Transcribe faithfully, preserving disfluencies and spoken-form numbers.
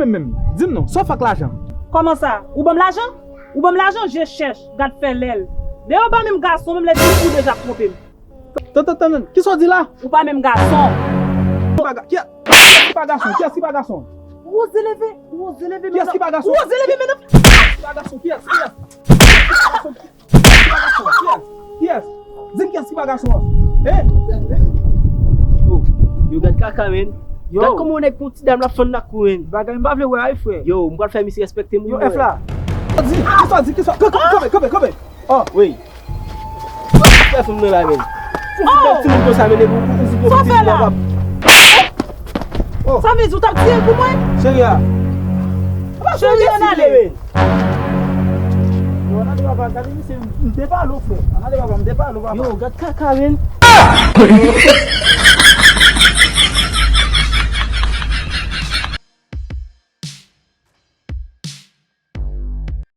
menm, di m non, sa w fè ak lajan? Kòman sa? Ou ban m lajan? Ou ban m lajan, je chèch, gad fè lèl. Dayè ou pa menm gason, menm lè di ou deja twonpe m. Tann, tann, tann, tann. Kisa w di la? Ou pa menm gason. Ki pa ga-, ki, kiyès ki pa gason? Kiyès ki pa gason? Ou oze leve, ou oze leve, kiyès ki pa gason? Ou oze leve, menm. Kiyès ki pa gason? Kiyès? Kiyès? Kiyès ki pa gason? Kiyès? Kiyès? Di m kiyès ki pa gason an? Hein? Oh, yo gad kaka, men. Yo. Gad kòman yon nèg pou ti dam l ap fann nan kou, men. Bagay m pa vle wè a wi, frè. Yo, m pral fè misye respekte moun. Yo, F la. Di, kisa w di, kisa w, kanpe, kanpe, kanpe. Oh. Wi. Fè fanm nan la, men. Ou fout bèl timoun konsa, men, ou, ou, ou fout bèl timoun la. Oh. Sa vle di ou t ap tiye l pou mwen? Cheri a. Cheri, ann ale. Yo, ann ale papa, gade misye, m te pale w, frè. Ann ale papa, m te pale w, papa. Yo, gad kaka, men.